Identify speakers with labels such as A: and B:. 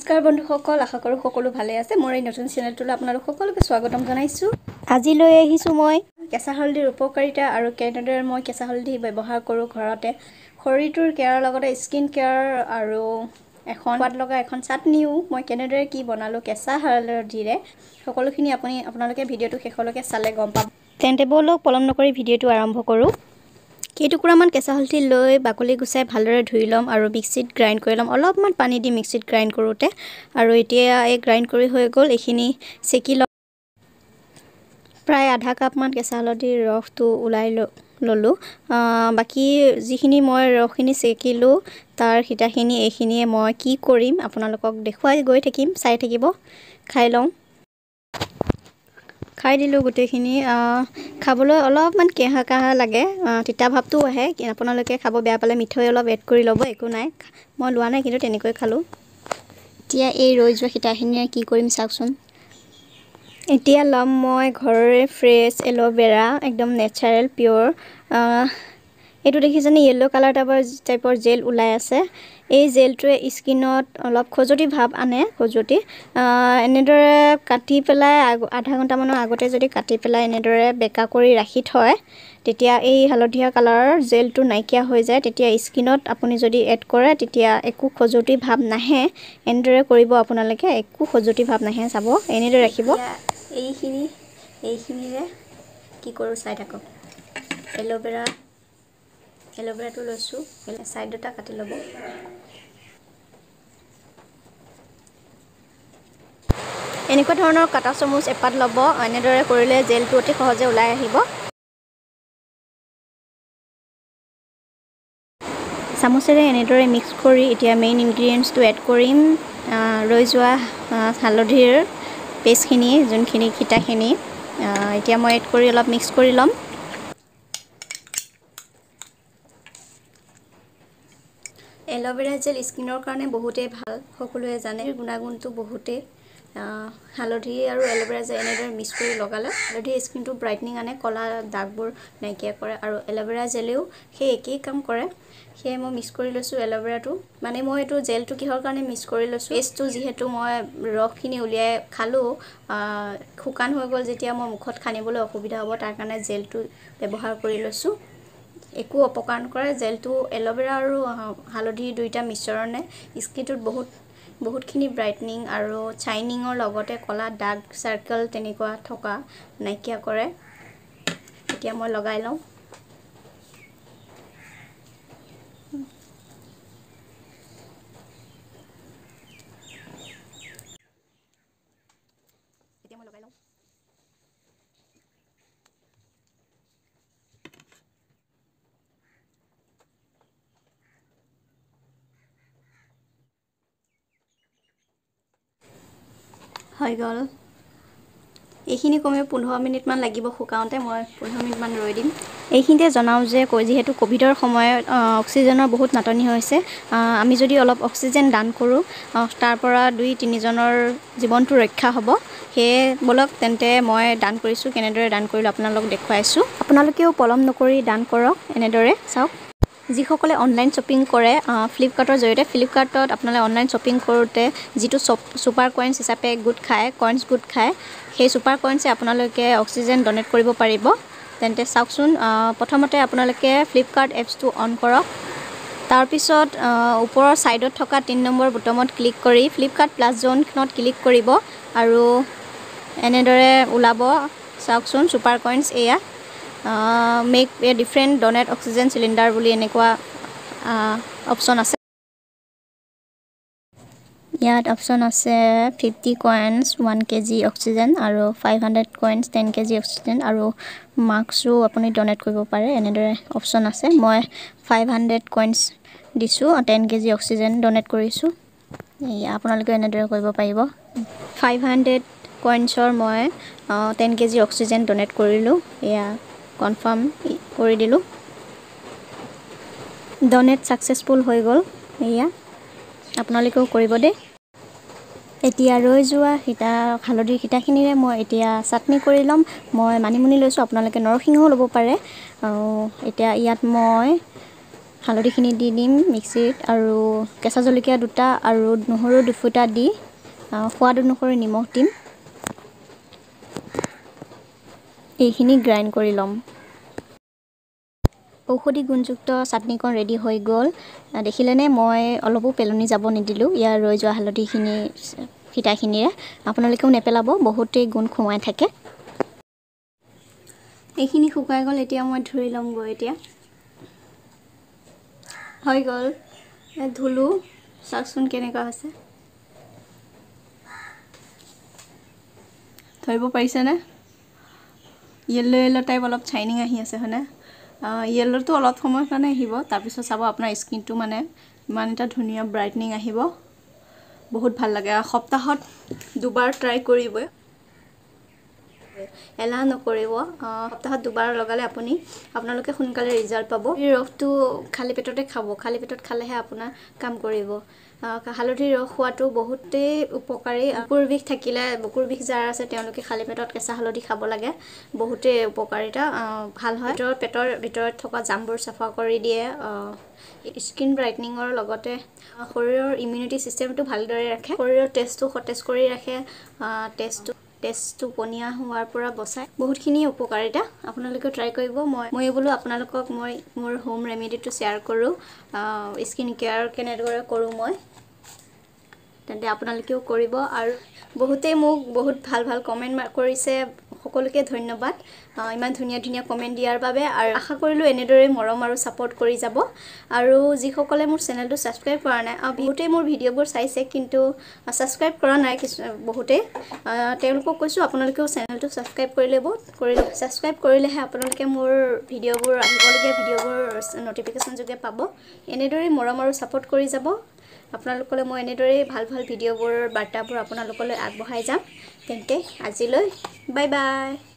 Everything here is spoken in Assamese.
A: নমস্কাৰ বন্ধুসকল, আশা কৰোঁ সকলো ভালে আছে। মোৰ এই নতুন চেনেলটোলৈ আপোনালোক সকলোকে স্বাগতম জনাইছোঁ। আজি লৈ আহিছোঁ মই কেঁচা হালধিৰ উপকাৰিতা আৰু কেনেদৰে মই কেঁচা হালধি ব্যৱহাৰ কৰোঁ ঘৰতে শৰীৰটোৰ কেয়াৰৰ লগতে স্কিন কেয়াৰ আৰু এখন সোৱাদ লগা এখন চাটনিও মই কেনেদৰে কি বনালোঁ কেঁচা হালধিৰে, সকলোখিনি আপোনালোকে ভিডিঅ'টো শেষলৈকে চালে গম পাব। তেন্তে ব'লক পলম নকৰি ভিডিঅ'টো আৰম্ভ কৰোঁ। কেইটুকুৰামান কেঁচা হালধি লৈ বাকলি গুচাই ভালদৰে ধুই ল'ম আৰু মিক্সিত গ্ৰাইণ্ড কৰি ল'ম। অলপমান পানী দি মিক্সিত গ্ৰাইণ্ড কৰোঁতে আৰু এতিয়া এই গ্ৰাইণ্ড কৰি হৈ গ'ল। এইখিনি চেকি ল'ম। প্ৰায় আধা কাপমান কেঁচা হালধিৰ ৰসটো ওলাই ল'লোঁ। বাকী যিখিনি মই ৰসখিনি চেকিলোঁ তাৰ সীতাখিনি এইখিনিয়ে মই কি কৰিম আপোনালোকক দেখুৱাই গৈ থাকিম, চাই থাকিব। খাই লওঁ। খাই দিলোঁ গোটেইখিনি। খাবলৈ অলপমান কেঁহা কাঁহা লাগে, তিতা ভাৱটোও আহে। আপোনালোকে খাব বেয়া পালে মিঠৈ অলপ এড কৰি ল'ব, একো নাই। মই লোৱা নাই কিন্তু তেনেকৈ খালোঁ। এতিয়া এই ৰৈ যোৱা সীতাখিনিৰে কি কৰিম চাওকচোন। এতিয়া ল'ম মই ঘৰৰে ফ্ৰেছ এল'ভেৰা, একদম নেচাৰেল পিয়'ৰ। এইটো দেখিছেনে য়েল্ল' কালাৰ টাইপৰ জেল ওলাই আছে। এই জেলটোৱে স্কিনত অলপ খজুৱতি ভাৱ আনে। খজুৱতি এনেদৰে কাটি পেলাই আধা ঘণ্টামানৰ আগতে যদি কাটি পেলাই এনেদৰে বেকা কৰি ৰাখি থয়, তেতিয়া এই হালধীয়া কালাৰৰ জেলটো নাইকিয়া হৈ যায়। তেতিয়া স্কিনত আপুনি যদি এড কৰে তেতিয়া একো খজুৱতি ভাৱ নাহে। এনেদৰে কৰিব আপোনালোকে, একো খজুৱতি ভাৱ নাহে, চাব। এনেদৰে ৰাখিব। এইখিনিৰে কি কৰোঁ চাই থাকক। এল'ভেৰাটো লৈছোঁ, ছাইড দুটা কাটি ল'ব। এনেকুৱা ধৰণৰ কাটা চামুচ এপাত ল'ব। এনেদৰে কৰিলে জেলটো অতি সহজে ওলাই আহিব। চামুচেৰে এনেদৰে মিক্স কৰি এতিয়া মেইন ইনগ্ৰিডিয়েণ্টছটো এড কৰিম। ৰৈ যোৱা হালধিৰ পেষ্টখিনি, যোনখিনি সীতাখিনি এতিয়া মই এড কৰি অলপ মিক্স কৰি ল'ম। এল'ভেৰা জেল স্কিনৰ কাৰণে বহুতেই ভাল, সকলোৱে জানে গুণাগুণটো বহুতেই। হালধি আৰু এল'ভেৰা জেল এনেদৰে মিক্স কৰি লগালে হালধি স্কিনটো ব্ৰাইটনিং আনে, ক'লা দাগবোৰ নাইকিয়া কৰে আৰু এল'ভেৰা জেলেও সেই একেই কাম কৰে। সেয়ে মই মিক্স কৰি লৈছোঁ এল'ভেৰাটো। মানে মই এইটো জেলটো কিহৰ কাৰণে মিক্স কৰি লৈছোঁ, পেষ্টটো যিহেতু মই ৰসখিনি উলিয়াই খালোঁ, শুকান হৈ গ'ল যেতিয়া মই মুখত সানিবলৈ অসুবিধা হ'ব, তাৰ কাৰণে জেলটো ব্যৱহাৰ কৰি লৈছোঁ। একো অপকাৰ নকৰে জেলটো। এল'ভেৰা আৰু হালধি দুইটা মিশ্ৰণে স্কিনটোত বহুতখিনি ব্ৰাইটনিং আৰু শ্বাইনিঙৰ লগতে ক'লা দাগ চাৰ্কল তেনেকুৱা থকা নাইকিয়া কৰে। এতিয়া মই লগাই লওঁ। এতিয়া মই লগাই লওঁ। হৈ গ'ল। এইখিনি কমেও 15 মিনিটমান লাগিব শুকাওঁতে, মই 15 মিনিটমান ৰৈ দিম। এইখিনিতে জনাওঁ যে যিহেতু ক'ভিডৰ সময়ত অক্সিজেনৰ বহুত নাটনি হৈছে, আমি যদি অলপ অক্সিজেন দান কৰোঁ তাৰ পৰা 2-3জনৰ জীৱনটো ৰক্ষা হ'ব। সেয়ে ব'লক তেন্তে মই দান কৰিছোঁ। কেনেদৰে দান কৰিলোঁ আপোনালোকক দেখুৱাইছোঁ। আপোনালোকেও পলম নকৰি দান কৰক। এনেদৰে চাওক, যিসকলে অনলাইন শ্বপিং কৰে ফ্লিপকাৰ্টৰ জৰিয়তে, ফ্লিপকাৰ্টত আপোনালোকে অনলাইন শ্বপিং কৰোঁতে যিটো ছুপাৰ কইনছ হিচাপে গোট খায়, কইনছ গোট খায়, সেই ছুপাৰ কইনছে আপোনালোকে অক্সিজেন ডনেট কৰিব পাৰিব। তেন্তে চাওকচোন, প্ৰথমতে আপোনালোকে ফ্লিপকাৰ্ট এপছটো অন কৰক। তাৰপিছত ওপৰৰ ছাইডত থকা 3 নম্বৰ বুটমত ক্লিক কৰি ফ্লিপকাৰ্ট প্লাছ জ'নখনত ক্লিক কৰিব আৰু এনেদৰে ওলাব। চাওকচোন ছুপাৰ কইনছ, এয়া make a different donate oxygen cylinder বুলি এনেকুৱা অপশ্যন আছে। ইয়াত অপশ্যন আছে 50 কইনছ 1 kg oxygen আৰু 500 কইনছ 10 kg oxygen আৰু মাস্কো আপুনি ডনেট কৰিব পাৰে। এনেদৰে অপশ্যন আছে। মই 500 কইনছ দিছোঁ, 10 kg oxygen donate কৰিছোঁ। এয়া আপোনালোকেও এনেদৰে কৰিব পাৰিব। 500 কইনছৰ মই 10 kg oxygen donate কৰিলোঁ। এয়া কনফাৰ্ম কৰি দিলোঁ। ডনেট ছাকচেছফুল হৈ গ'ল। এয়া আপোনালোকেও কৰিব দেই। এতিয়া ৰৈ যোৱা হালধিৰ সীতাখিনিৰে মই এতিয়া চাটনি কৰি ল'ম। মই মানিমুনি লৈছোঁ, আপোনালোকে নৰসিংহও ল'ব পাৰে। এতিয়া ইয়াত মই হালধিখিনি দি দিম মিক্সিত আৰু কেঁচা জলকীয়া 2টা আৰু নহৰু 2 ফুটা দি সোৱাদ অনুসৰি নিমখ দিম। এইখিনি গ্ৰাইণ্ড কৰি ল'ম। ঔষধি গুণযুক্ত চাটনিকণ ৰেডি হৈ গ'ল। দেখিলেনে মই অলপো পেলনি যাব নিদিলোঁ ইয়াৰ ৰৈ যোৱা হালধিখিনি সিতাখিনিৰে। আপোনালোকেও নেপেলাব, বহুতেই গুণ সোমাই থাকে। এইখিনি শুকাই গ'ল, এতিয়া মই ধুই ল'মগৈ। এতিয়া হৈ গ'ল, ধুলোঁ। চাওকচোন কেনেকুৱা হৈছে, ধৰিব পাৰিছেনে? য়েল্ল' য়েল্ল' টাইপ অলপ শ্বাইনিং আহি আছে হয়নে? য়েল্ল'টো অলপ সময়ৰ কাৰণে আহিব, তাৰপিছত চাব আপোনাৰ স্কিনটো মানে ইমান এটা ধুনীয়া ব্ৰাইটনিং আহিব, বহুত ভাল লাগে। সপ্তাহত 2বাৰ ট্ৰাই কৰিবই, এলাহ নকৰিব। সপ্তাহত 2বাৰ লগালে আপোনালোকে সোনকালে ৰিজাল্ট পাব। এই ৰসটো খালী পেটতে খাব, খালী পেটত খালেহে আপোনাৰ কাম কৰিব। হালধিৰ ৰস খোৱাটো বহুতেই উপকাৰী। বুকুৰ বিষ থাকিলে, বুকুৰ বিষ যাৰ আছে তেওঁলোকে খালী পেটত কেঁচা হালধি খাব লাগে, বহুতেই উপকাৰিতা, ভাল হয়। পেটৰ ভিতৰত থকা জামবোৰ চাফা কৰি দিয়ে। স্কিন ব্ৰাইটনিঙৰ লগতে শৰীৰৰ ইমিউনিটি ছিষ্টেমটো ভালদৰে ৰাখে, শৰীৰৰ তেজটো সতেজ কৰি ৰাখে, তেজটো পনীয়া হোৱাৰ পৰা বচায়। বহুতখিনি উপকাৰিতা, আপোনালোকেও ট্ৰাই কৰিব। মই বোলো আপোনালোকক মই মোৰ হোম ৰেমেডিটো শ্বেয়াৰ কৰোঁ, স্কিন কেয়াৰ কেনেদৰে কৰোঁ মই, তেন্তে আপোনালোকেও কৰিব। আৰু বহুতেই মোক বহুত ভাল ভাল কমেণ্ট কৰিছে, সকলোকে ধন্যবাদ ইমান ধুনীয়া ধুনীয়া কমেণ্ট দিয়াৰ বাবে। আৰু আশা কৰিলোঁ এনেদৰে মৰম আৰু ছাপোৰ্ট কৰি যাব। আৰু যিসকলে মোৰ চেনেলটো ছাবস্ক্ৰাইব কৰা নাই, বহুতেই মোৰ ভিডিঅ'বোৰ চাইছে কিন্তু ছাবস্ক্ৰাইব কৰা নাই কিছু বহুতেই, তেওঁলোকক কৈছোঁ আপোনালোকেও চেনেলটো ছাবস্ক্ৰাইব কৰি ল'ব। ছাবস্ক্ৰাইব কৰিলেহে আপোনালোকে মোৰ ভিডিঅ'বোৰ, আহিবলগীয়া ভিডিঅ'বোৰ ন'টিফিকেশ্যন যোগে পাব। এনেদৰেই মৰম আৰু ছাপোৰ্ট কৰি যাব। আপোনালোকলৈ মই এনেদৰেই ভাল ভাল ভিডিঅ'বোৰ, বাৰ্তাবোৰ আপোনালোকলৈ আগবঢ়াই যাম। তেন্তে আজিলৈ বাই বাই।